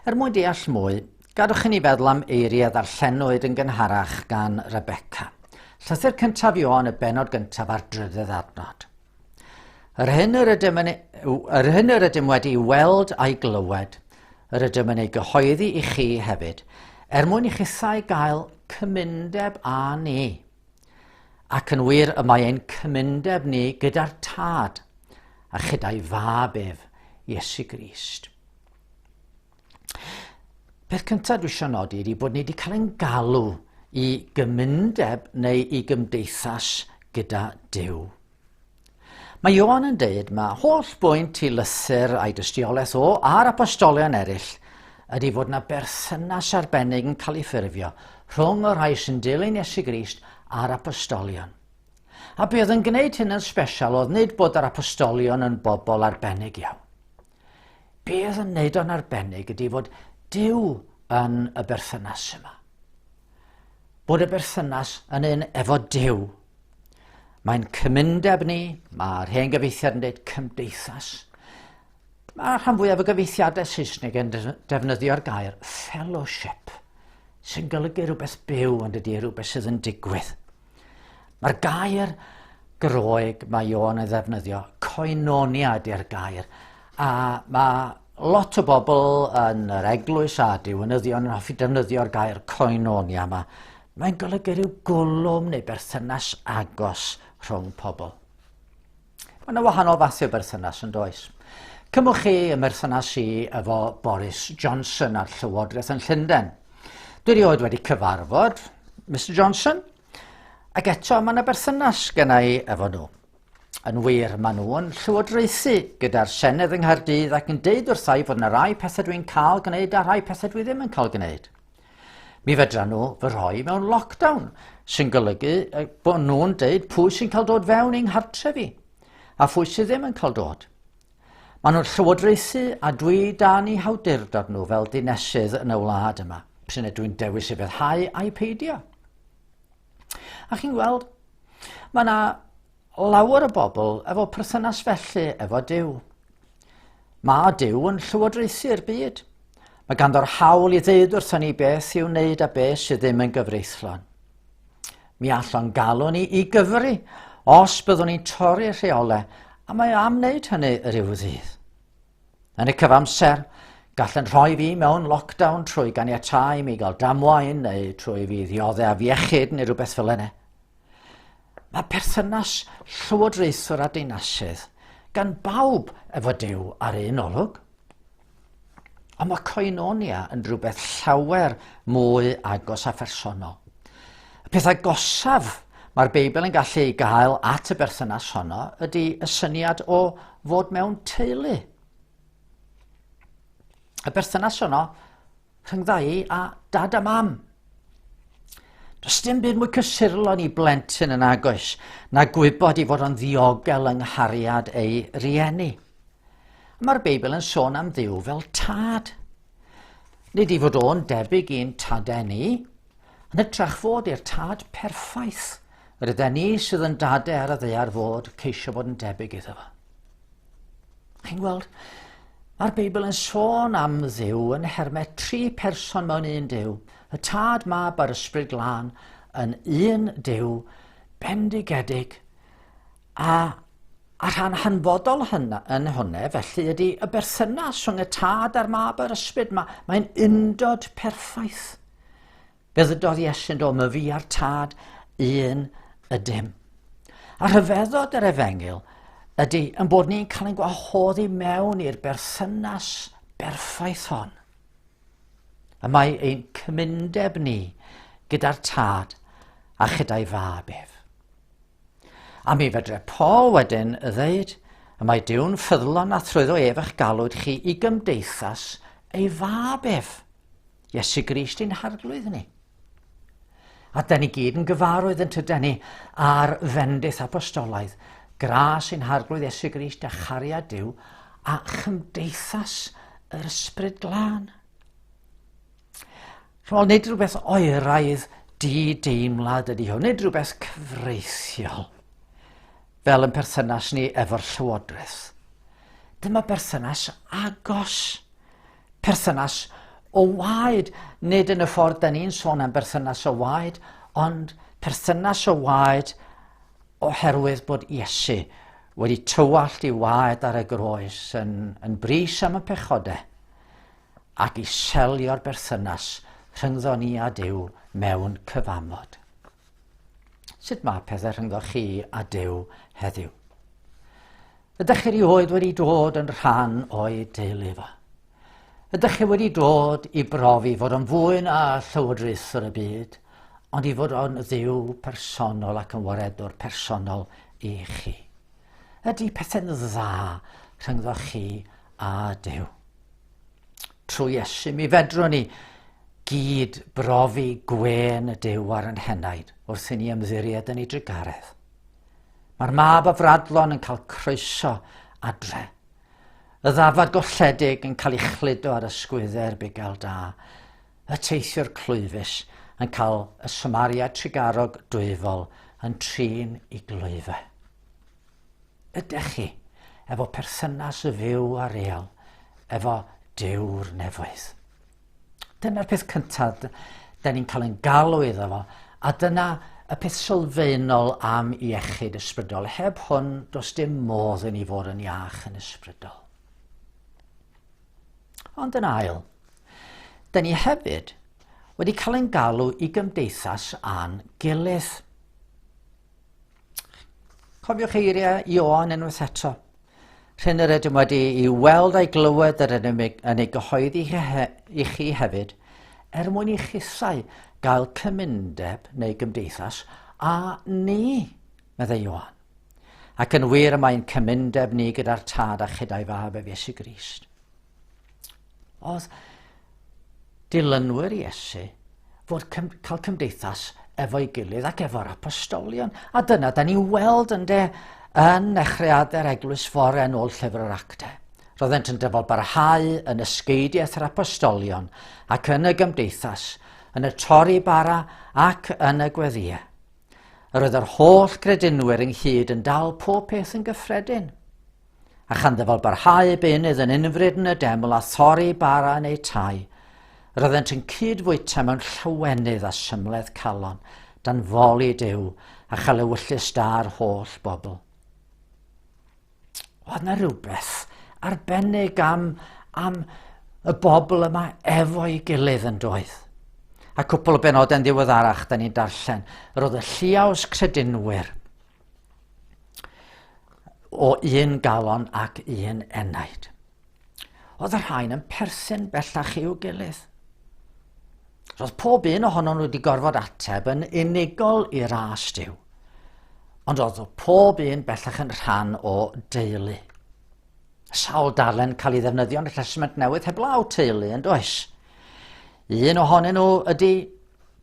Speaker 1: Er mwyn deall mwy, gadwch i ni feddwl am eiriau ddarllenwyd yn gynharach gan Rebecca. Llythyr cyntaf Ioan y benod gyntaf a'r drydedd adnod. Yr hyn yr ydym, yn, yr hyn yr ydym wedi weld a'i glywed, yr ydym yn ei gyhoeddi i chi hefyd, er mwyn i chithau gael cymundeb â ni. Ac yn wir y mae ein cymundeb ni gyda'r Tad a chyda'i fab ef, Iesu Grist. Peth cyntaf dwi eisiau nodi ydy bod ni wedi cael ein galw i gymundeb neu i gymdeithas gyda Duw. Mae Ioan yn deud mae holl bwynt i lythyr a'i dystiolaeth o a'r apostolion eraill ydy fod yna berthynas arbennig yn cael ei ffurfio rhwng y rhai sy'n dilyn Iesu Grist a'r apostolion. A be oedd yn gwneud hyn yn sbesial oedd nid bod yr apostolion yn bobl arbennig iawn. Be oedd yn wneud o'n arbennig ydy fod Duw yn y berthynas yma. Bod y berthynas yn un efo Duw. Mae'n cymundeb ni, mae'r hen gyfeithiad yn dweud cymdeithas. Mae rhan fwyaf o gyfeithiadau Saesneg yn defnyddio'r gair fellowship, sy'n golygu rhywbeth byw yn dydy, rhywbeth sydd yn digwydd. Mae'r gair Groeg mae Ioan yn ddefnyddio, koinonia ydy'r gair, a mae lot o bobl yn yr eglwys a diwinyddion yn hoffi defnyddio'r gair koinonia yma. Mae'n golygu rhyw gwlwm neu berthynas agos rhwng pobl. Mae yna wahanol fathau o berthynas yn does. Cymwch chi y merthynas i efo Boris Johnson a'r Llywodraeth yn Llundain. Dwi erioed wedi cyfarfod Mr Johnson, Ac eto, mae yna berthynas genna i efo nhw. Yn wir, maen nhw yn llywodraethu gyda'r Senedd yng Nghaerdydd ac yn deud wrtha i fod yna rai pethau dwi'n cael gwneud a rhai pethau dwi ddim yn cael gwneud. Mi fedra nhw fy rhoi mewn lockdown, sy'n golygu bod nhw'n deud pwy sy'n cael dod fewn i'n nghartref i, a phwy sydd ddim yn cael dod. Maen nhw'n llywodraethu a dwi dan i hawdurdod nhw fel dinesydd yn y wlad yma, p'un ydw i'n dewis i feddhau ai peidio. A chi'n gweld, mae yna lawer o bobl efo perthynas felly efo Duw. Mae Duw yn llywodraethu'r byd. Mae ganddo'r hawl i ddeud wrthon ni beth i'w wneud a beth sydd ddim yn gyfreithlon. Mi allwn galw ni i gyfri os byddwn ni'n torri'r rheolau, a mae am wneud hynny rhyw ddydd. Yn y cyfamser, Gall yn rhoi fi mewn lockdown trwy ganiatáu i mi gael damwain neu trwy fi ddioddef afiechyd neu rhywbeth fel yna. Mae perthynas llywodraethwr a dinasydd gan bawb efo Duw ar un olwg. Ond mae koinonia yn rhywbeth llawer mwy agos a phersonol. Y peth agosaf mae'r Beibl yn gallu ei gael at y berthynas honno ydy y syniad o fod mewn teulu. Y berthynas honno rhyngdda i a dad a mam. Does dim byd mwy cysurlon i blentyn yn agos na gwybod i fod o'n ddiogel yng nghariad ei rieni. Mae'r Beibl yn sôn am Dduw fel tad. Nid i fod o'n debyg i'n tadau ni, yn hytrach fod i'r tad perffaith. Rydyn ni sydd yn dadau ar y ddaear fod ceisio bod yn debyg iddo fo. Chi'n gweld, mae'r Beibl yn sôn am Dduw yn nhermau tri person mewn un Duw, y Tad, Mab a'r Ysbryd Glân yn un Duw bendigedig a A rhan hanfodol hynna, yn hwnna, felly, ydy y berthynas rhwng y Tad a'r Mab a'r Ysbryd. Mae, mae'n undod perffaith. Fe ddydodd Iesu'n do, my fi a'r Tad un ydym. A rhyfeddod yr efengyl ydy yn bod ni'n cael ein gwahodd i mewn i'r berthynas berffaith hon. Y mae ein cymundeb ni gyda'r Tad a chyda'i Fab ef. A mi fedre Paul wedyn ddeud, y mae Duw'n ffyddlon a thrwyddo ef eich galwyd chi i gymdeithas ei fab ef, Iesu Grist i'n harglwydd ni. A da ni gyd yn gyfarwydd yn tyda ni ar fendith apostolaidd, gras i'n harglwydd Iesu Grist a chariad Duw a chymdeithas yr Ysbryd Glân. Chimod, nid rhywbeth oeraidd di-deimlad ydy hwn, nid rhywbeth cyfreithiol, fel yn perthynas ni efo'r llywodraeth. Dyma berthynas agos, perthynas o waed, nid yn y ffordd da ni'n sôn am berthynas o waed, ond perthynas o waed oherwydd bod Iesu wedi tywallt i waed ar y groes yn, yn bris am y pechodau ac i selio'r berthynas rhyngddo ni a Duw mewn cyfamod. Sut mae pethau rhyngddo chi a Duw heddiw? Ydych chi erioed wedi dod yn rhan o'i deulu fo? Ydych chi wedi dod i brofi fod o'n fwy na llywodraethwr y byd, ond i fod o'n ddiw personol ac yn waredwr personol i chi? Ydy pethau'n dda rhyngddo chi a Duw? Trwy Iesu, mi fedrwn ni gyd brofi gwên y Duw ar yn henaid wrth i ni ymddiried yn ei drugaredd. Mae'r mab a fradlon yn cael croeso adre. Y ddafad golledig yn cael ei chludo ar ysgwyddau'r bugail da. Y teithiwr clwyfus yn cael y Samariad trugarog dwyfol yn trin i glwyfau. Ydych chi efo perthynas y fyw a real efo Duw'r nefoedd? Dyna'r peth cyntaf da ni'n cael ein galw iddo fo, a dyna y peth sylfaenol am iechyd ysbrydol. Heb hwn, does dim modd i ni fod yn iach yn ysbrydol. Ond yn ail, da ni hefyd wedi cael ein galw i gymdeithas â'n gilydd. Cofiwch eiriau Ioan unwaith eto. Rhyn yr ydym wedi i weld a'i glywed yr ydym yn ei gyhoeddi i chi hefyd, er mwyn i chithau gael cymundeb neu gymdeithas a ni, meddai Ioan. Ac yn wir y mae'n cymundeb ni gyda'r Tad a chyda'i Fab ef Iesu Grist. Oedd dilynwyr Iesu fod cym cael cymdeithas efo'i gilydd ac efo'r apostolion. A dyna da ni'n weld yn de yn nechreuadau'r eglwys fore yn ôl llyfr yr actau. Roeddent yn dyfal barhau yn ysgeidiaeth yr apostolion ac yn y gymdeithas, yn y torri bara ac yn y gweddïau. Yr oedd yr holl gredinwyr ynghyd yn dal pob peth yn gyffredin. A chan ddyfal barhau beunydd yn unfryd yn y deml a thorri bara yn eu tai, roeddent yn cyd-fwyta mewn llawenydd a symledd calon, dan foli Duw a chael ewyllys da'r holl bobl. Oedd na rhywbeth arbennig am, am y bobl yma efo'i gilydd yn doedd. A cwpl o benodau'n ddiweddarach, da ni'n darllen, yr oedd y lliaws credinwyr o un galon ac un enaid. Oedd y rhain yn perthyn bellach i'w gilydd. Roedd pob un ohonon nhw wedi gorfod ateb yn unigol i ras Duw. Ond oedd pob un bellach yn rhan o deulu. Sawl darllen cael ei ddefnyddio yn y Testament Newydd heblaw teulu yn does? Un ohonyn nhw ydy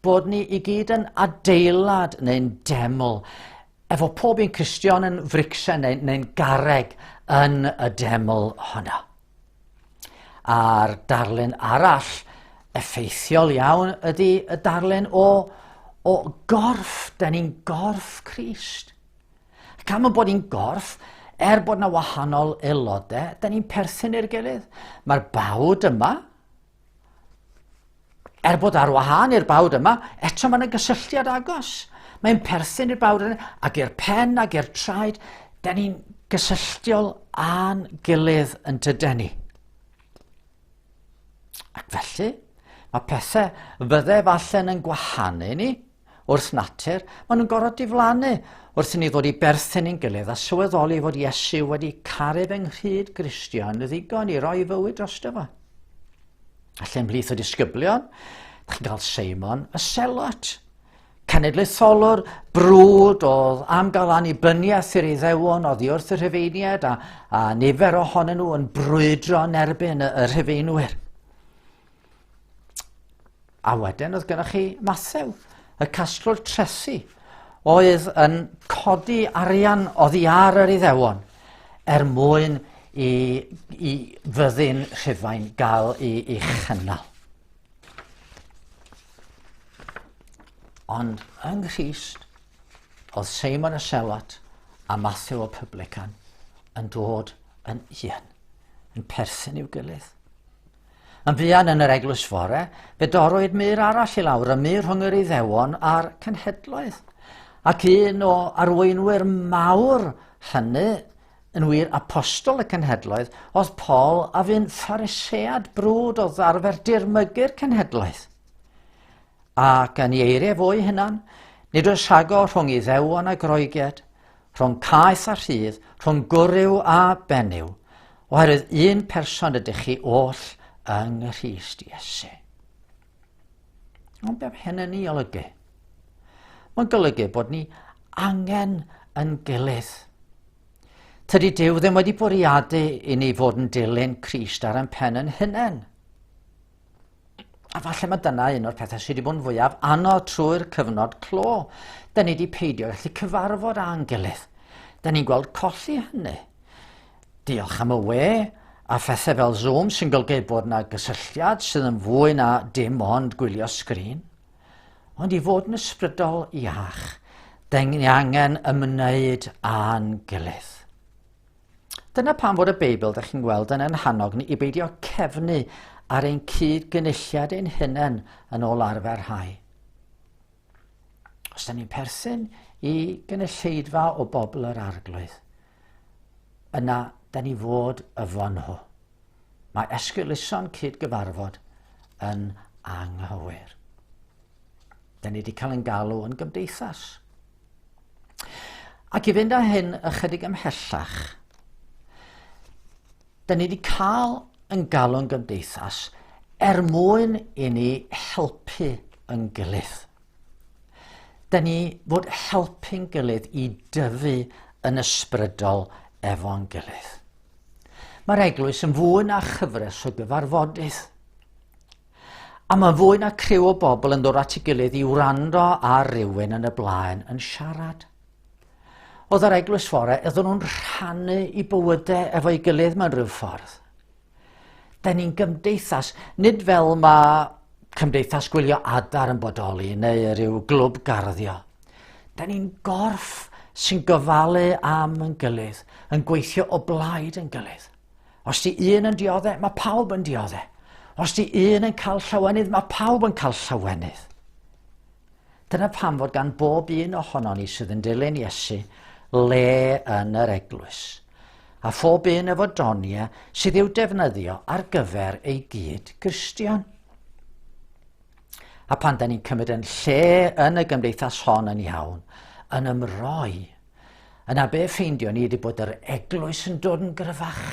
Speaker 1: bod ni i gyd yn adeilad neu'n deml efo pob un Cristion yn fricsen neu, neu'n garreg yn y deml honno. A'r darlun arall effeithiol iawn ydy y darlun o, o gorff. Da ni'n gorff Crist. Ac am y bod ni'n gorff, er bod yna wahanol aelodau, da ni'n perthyn i'r gilydd. Mae'r bawd yma, Er bod ar wahân i'r bawd yma, eto mae'n gysylltiad agos. Mae'n perthyn i'r bawd yna, ac i'r pen ac i'r traed. Da ni'n gysylltiol â'n gilydd yn tyden ni. Ac felly, mae pethau fydde falle'n yn gwahanu ni wrth natur, maen nhw'n gorfod diflannu wrth i ni ddod i berthyn i'n gilydd a sylweddoli fod Iesu wedi caru fy nghryd Gristion ddigon i roi fywyd drosto fo. A lle ymhlith y disgyblion, chi'n cael Seimon y Selot, cenedlaetholwr brwd oedd am gael annibyniaeth i'r Iddewon oddi wrth y Rhufeiniaid a, a nifer ohonyn nhw yn brwydro yn erbyn y, y Rhufeinwyr. A wedyn oedd gennych chi Mathew, y casglwr trethi, oedd yn codi arian oddi ar yr Iddewon er mwyn i, i fyddin Rhufain gael ei, ei chynnal. Ond yng Nghrist, oedd Seimon y Selot a Mathew y Publican yn dod yn un, yn perthyn i'w gilydd. Yn fuan yn yr eglwys fore, fe dorrwyd mur arall i lawr, y mur rhwng yr Iddewon a'r cenhedloedd. Ac un o arweinwyr mawr hynny, yn wir apostol y cenhedloedd, oedd Paul a fu'n Pharisead brwd oedd arfer dirmygu'r cenhedloedd. Ac yn ei eiriau fo'i hunan, nid oes rhagor rhwng Iddewon a Groegiaid, rhwng caeth a rhydd, rhwng gwryw a benyw, oherwydd un person ydych chi oll yng Nghrist Iesu. Ond beth hyn yn ei olygu? Mae'n golygu bod ni angen yn gilydd. Tydi Duw ddim wedi bwriadu i ni fod yn dilyn Crist ar ein pen yn hunain. A falle mae dyna un o'r pethau sydd wedi bod yn fwyaf anodd trwy'r cyfnod clo. Da ni wedi peidio gallu cyfarfod â'n gilydd. Da ni'n gweld colli hynny. Diolch am y we a phethau fel Zoom sy'n golygu bod yna gysylltiad sydd yn fwy na dim ond gwylio sgrin. Ond i fod yn ysbrydol iach, da ni angen ymwneud â'n gilydd. Dyna pam fod y Beibl, da chi'n gweld, yn ein hannog ni i beidio cefnu ar ein cyd-gynulliad ein hunain yn ôl arfer rhai. Os da ni'n perthyn i gynulleidfa o bobl yr arglwydd, yna da ni fod efo nhw. Mae esgeuluso'n cyd-gyfarfod yn anghywir. Da ni wedi cael ein galw yn gymdeithas. Ac i fynd â hyn ychydig ymhellach, da ni wedi cael yn galw'n gymdeithas er mwyn i ni helpu yn gilydd. Da ni fod helpu'n gilydd i dyfu yn ysbrydol efo'n gilydd. Mae'r eglwys yn fwy na chyfres o gyfarfodydd. A mae fwy na criw o bobl yn dod at ei gilydd i wrando ar rywun yn y blaen yn siarad. Oedd yr eglwys fore, oedden nhw'n rhannu i bywydau efo'i gilydd mewn rhyw ffordd. Da ni'n gymdeithas, nid fel mae cymdeithas gwylio adar yn bodoli neu rhyw glwb garddio. Da ni'n gorff sy'n gofalu am yn gilydd, yn gweithio o blaid yn gilydd. Os di un yn diodde, mae pawb yn diodde. Os di un yn cael llawenydd, mae pawb yn cael llawenydd. Dyna pam fod gan bob un ohonon ni sydd yn dilyn Iesu le yn yr eglwys. a phob un efo doniau sydd i'w defnyddio ar gyfer ei gyd Gristion. A pan da ni'n cymryd yn lle yn y gymdeithas hon yn iawn, yn ymroi, yna be ffeindio ni ydy bod yr eglwys yn dod yn gryfach,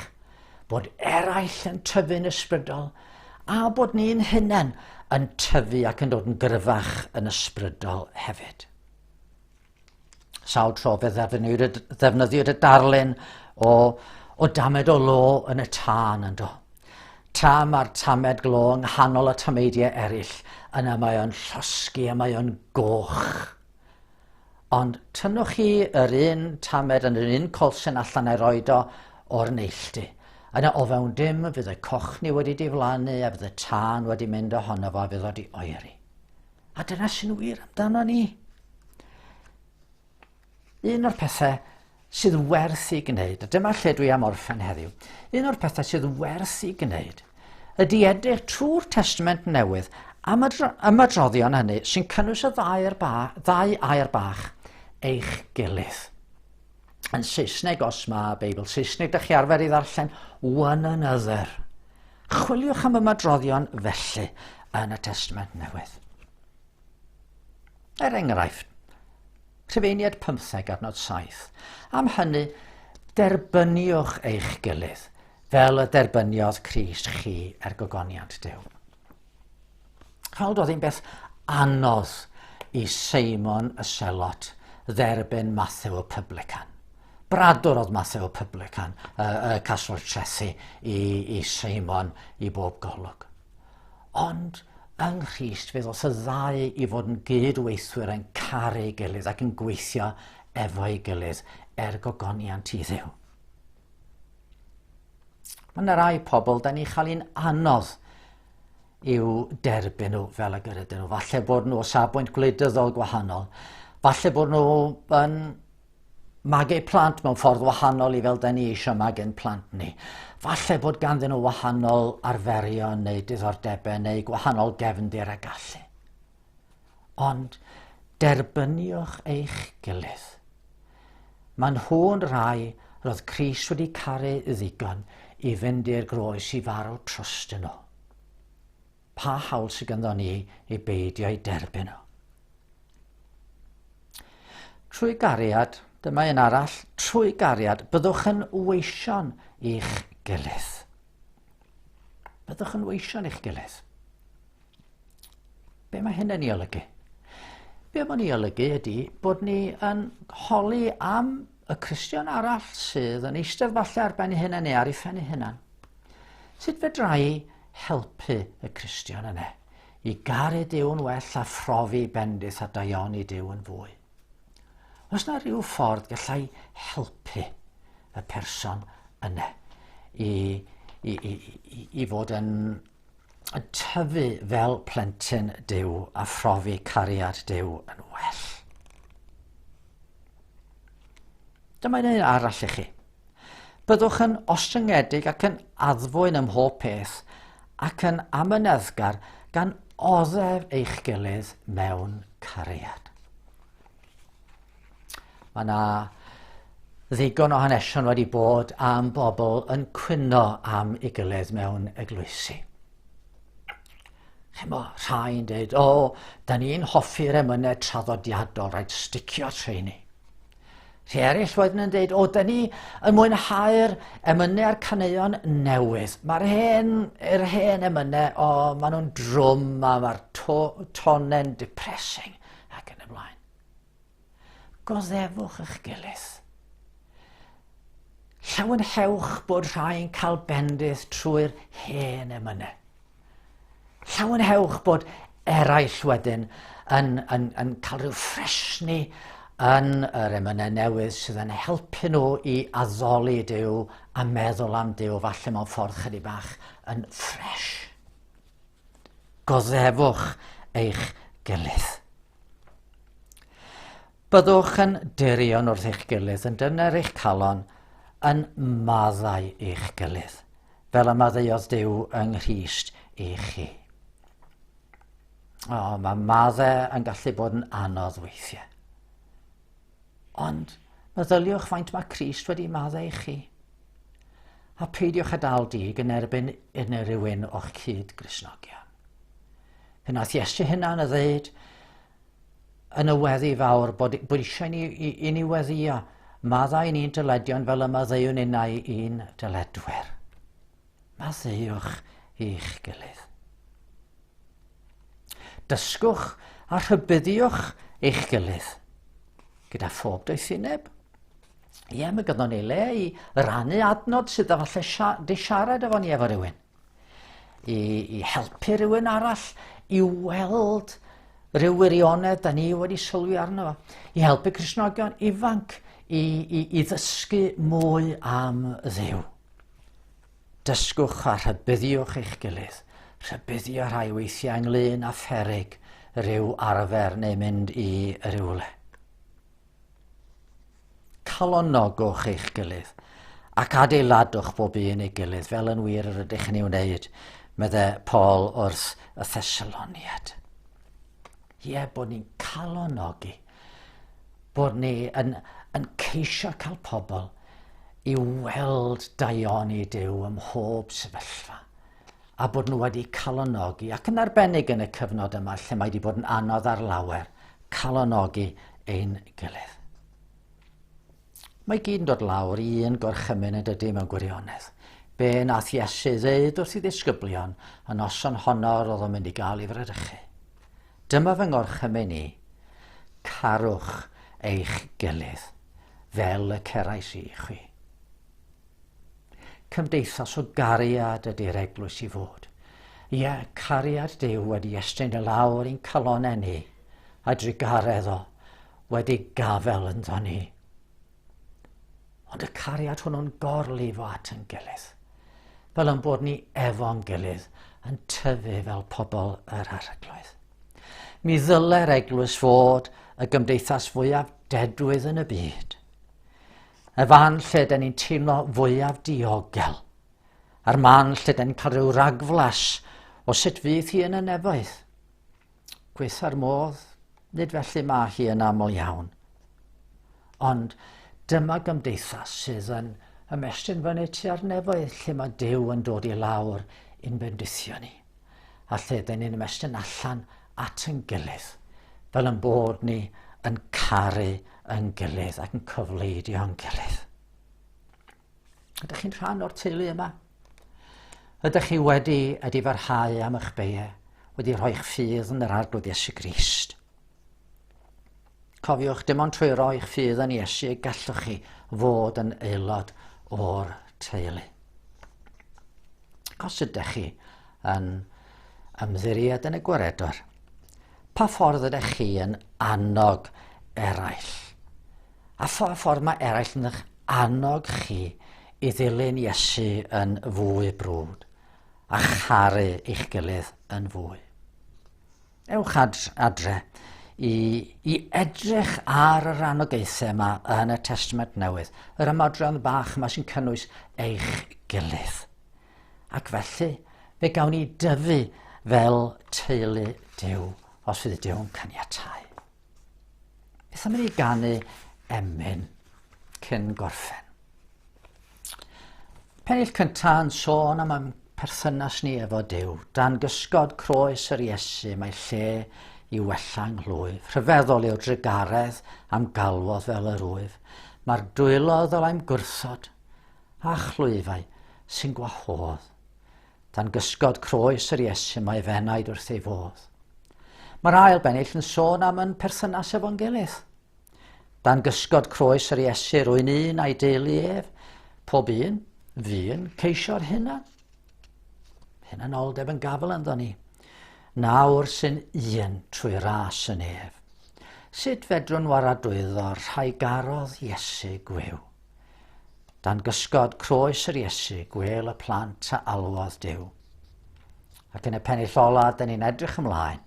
Speaker 1: bod eraill yn tyfu'n ysbrydol, a bod ni'n hunain yn tyfu ac yn dod yn gryfach yn ysbrydol hefyd. Sawl tro fe ddefnyddiwyd y darlun o, o damed o lo yn y tân ynddo. Tra mae'r tamed glo yng nghanol y tameidiau eraill, yna mae o'n llosgi a mae o'n goch. Ond tynnwch chi yr un tamed yn yr un colsen allan a'i roed o o'r neilltu. Yna o fewn dim fydd y cochni wedi diflannu a fydd y tân wedi mynd ohono fo a fydd o wedi oeri. A dyna sy'n wir amdano ni. Un o'r pethau sydd werth i gwneud, a dyma lle dwi am orffen heddiw, un o'r pethau sydd werth i gwneud ydy edrych trwy'r Testament Newydd am ymadroddion hynny sy'n cynnwys y ddau, ba, ddau air bach eich gilydd. Yn Saesneg, os mae Beibl Saesneg dych chi arfer i ddarllen, one another. Chwiliwch am ymadroddion felly yn y Testament Newydd. Er enghraifft, Rhufeiniaid 15 adnod 7. Am hynny, derbyniwch eich gilydd, fel y derbyniodd Crist chi er gogoniant Duw. Chawld oedd hi'n beth anodd i Seimon y Selot dderbyn Mathew y Publican. Bradwr oedd Mathew y Publican, y, y casglwr trethi i, i Seimon i bob golwg. Ond yng Nghrist fe ddoth y ddau i fod yn gyd-weithwyr yn caru ei gilydd ac yn gweithio efo'i gilydd er gogoniant i Dduw. Mae yna rai pobl da ni chael un anodd i'w derbyn nhw fel y ydyn nhw. Falle bod nhw o safbwynt gwleidyddol gwahanol. Falle bod nhw yn magu plant mewn ffordd wahanol i fel da ni eisiau magu'n plant ni. Falle bod ganddyn nhw wahanol arferion neu diddordebau neu gwahanol gefndir a gallu. Ond derbyniwch eich gilydd. Mae nhw'n rhai roedd Crist wedi caru ddigon i fynd i'r groes i farw trostyn nhw. Pa hawl sydd ganddo ni i beidio i derbyn nhw? Trwy gariad, dyma un arall, trwy gariad, byddwch yn weision i'ch gilydd. Byddwch yn weision i'ch gilydd. Be mae hyn yn ei olygu? Be mae'n ei olygu ydy bod ni yn holi am y Cristion arall sydd yn eistedd falle ar ben ei hunan neu ar ei phen ei hunan. Sut fedra i helpu y Cristion yna i garu Duw'n well a phrofi bendith a daioni Duw yn fwy? Oes na rhyw ffordd gallai helpu y person yna i, i, i, i, i fod yn, yn tyfu fel plentyn Duw a phrofi cariad Duw yn well? Dyma un arall i chi. Byddwch yn ostyngedig ac yn addfwyn ym mhob peth ac yn amyneddgar gan oddef eich gilydd mewn cariad. Mae yna ddigon o hanesion wedi bod am bobl yn cwyno am ei gilydd mewn eglwysi. Chimo, rhai'n dweud, o, da ni'n hoffi'r emynau traddodiadol, rhaid sticio at rheini. Rhai eraill wedyn yn dweud, o, da ni yn mwynhau'r emynau a'r caneuon newydd. Mae'r hen, yr hen emynau, o, maen nhw'n drwm a mae'r to, tonau'n depressing ac yn y blaen. Goddefwch eich gilydd. Llawenhewch bod rhai'n cael bendith trwy'r hen emynau. Llawenhewch bod eraill wedyn yn, yn, yn cael rhyw ffresni yn yr emynau newydd sydd yn helpu nhw i addoli Duw a meddwl am Duw falle mewn ffordd chydig bach yn ffres. Goddefwch eich gilydd. Byddwch yn dirion wrth eich gilydd, yn dyner eich calon, yn maddau eich gilydd, fel y maddeuodd Duw yng Nghrist i chi. O, mae maddau yn gallu bod yn anodd weithiau. Ond meddyliwch faint mae Crist wedi maddau i chi. A peidiwch â dal dig yn erbyn unrhyw un o'ch cyd-Gristnogion. Fe wnaeth Iesu hynna'n y ddeud yn y weddi fawr bod, bod eisiau ni, i, i ni weddïo. Maddau ni'n dyledion fel y maddeuwn innau i'n dyledwyr. Maddeuwch i'ch gilydd. Dysgwch a rhybuddiwch eich gilydd gyda phob doethineb. Ie, mae gynnon ni le i rannu adnod sydd efallai sia di siarad efo ni efo rhywun. I, i helpu rhywun arall i weld rhyw wirionedd da ni wedi sylwi arno fo. I helpu Cristnogion ifanc i, i, i ddysgu mwy am Dduw. Dysgwch a rhybuddiwch eich gilydd. Rhybuddio rhai weithiau ynglyn â pheryg rhyw arfer neu mynd i rywle. Calonogwch eich gilydd ac adeiladwch bob un ei gilydd fel yn wir yr ydych yn ei wneud, medde Paul wrth y Thessaloniad. Ie, bod ni'n calonogi, bod ni yn, yn ceisio cael pobl i weld daioni Duw ym mhob sefyllfa a bod nhw wedi calonogi, ac yn arbennig yn y cyfnod yma lle mae wedi bod yn anodd ar lawer, calonogi ein gilydd. Mae gyd yn dod lawr i un gorchymyn yn dydy mewn gwirionedd. Be nath Iesu ddeud wrth i ddisgyblion y noson honno roedd o'n mynd i gael ei fradychu. Dyma fy ngorchymyn i, carwch eich gilydd, fel y cerais i chwi. Cymdeithas o gariad ydy'r eglwys i fod. Ie, cariad Duw wedi estyn i lawr i'n calonau ni, a drugaredd o wedi gafel ynddo ni. Ond y cariad hwnnw'n gorlifo at yn gilydd, fel yn bod ni efo'n gilydd yn tyfu fel pobl yr arglwydd. Mi ddyle'r eglwys fod y gymdeithas fwyaf dedwydd yn y byd. Y fan lle dyn ni'n teimlo fwyaf diogel. A'r man lle dyn ni'n cael rhyw ragflas o sut fydd hi yn y nefoedd. Gweitha'r modd, nid felly mae hi yn aml iawn. Ond dyma gymdeithas sydd yn ymestyn fyny tua'r nefoedd lle mae Duw yn dod i lawr i'n bendithio ni. A lle dyn ni'n ymestyn allan at yn gilydd, fel yn bod ni yn caru yn gilydd ac yn cyfleidio'n gilydd. Ydych chi'n rhan o'r teulu yma? Ydych chi wedi edifarhau am eich beie, wedi rhoi'ch ffydd yn yr Arglwydd Iesu Grist? Cofiwch, dim ond trwy roi'ch ffydd yn Iesu y gallwch chi fod yn aelod o'r teulu. Ac os ydych chi yn ymddiried yn y gwaredwr, pa ffordd ydych chi yn annog eraill? A pha ffordd mae eraill yn eich annog chi i ddilyn Iesu yn fwy brwd a charu eich gilydd yn fwy? Ewch ad, adre i, i edrych ar yr anogaethau yma yn y Testament Newydd, yr ymadrodd bach yma sy'n cynnwys eich gilydd. Ac felly, fe gawn ni dyfu fel teulu Duw, os fydd Duw'n caniatau. Beth am i ni ganu emyn cyn gorffen? Pennill cyntaf yn sôn am ein perthynas ni efo Duw. Dan gysgod croes yr Iesu mae lle i wella nghlwyf. Rhyfeddol yw'r drugaredd am galwodd fel yr wyf. Mae'r dwylo ddylai'm gwrthod a chlwyfau sy'n gwahodd. Dan gysgod croes yr Iesu mae fenaid wrth ei fodd. Mae'r ail bennill yn sôn am yn perthynas efo'n gilydd. Dan gysgod croes yr Iesu rwy'n un a'i deulu ef, pob un, fu'n ceisio'r hunan. Hunanoldeb yn gafel ynddo ni. Nawr sy'n un trwy ras yn ef. Sut fedrwn waradwyddo rhai garodd Iesu gwiw? Dan gysgod croes yr Iesu, gwel y plant a alwodd Duw. Ac yn y pennill ola, dyn ni'n edrych ymlaen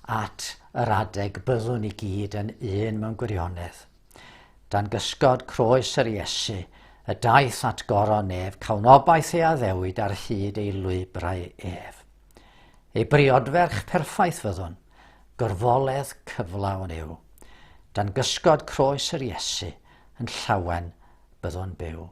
Speaker 1: at yr adeg byddwn i gyd yn un mewn gwirionedd. Dan gysgod croes yr Iesu, y daeth at goron nef, cawn obaith ei addewid ar hyd ei lwybrau ef. Ei briodferch perffaith fyddwn, gorfoledd cyflawn yw. Dan gysgod croes yr Iesu, yn llawen byddwn byw.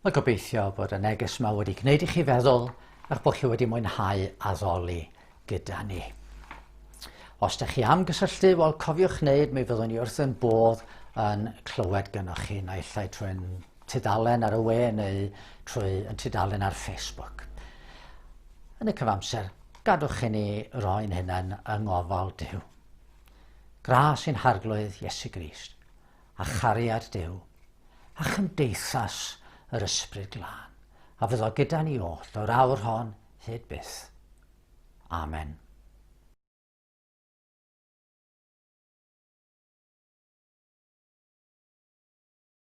Speaker 1: Wel, gobeithio bod y neges yma wedi gwneud i chi feddwl a'ch bod chi wedi mwynhau addoli gyda ni. Os ydych chi am gysylltu, wel cofiwch wneud, mi fyddwn ni wrth yn bodd yn clywed gynnwch chi, naill ai trwy'n tudalen ar y we neu trwy yn tudalen ar Facebook. Yn y cyfamser, gadwch i ni roi'n hunain yng ngofal Duw. Gras i'n Harglwydd Iesu Grist, a chariad Duw, a chymdeithas yr Ysbryd Glân, a fyddo gyda ni oll o'r awr hon hyd byth. Amen.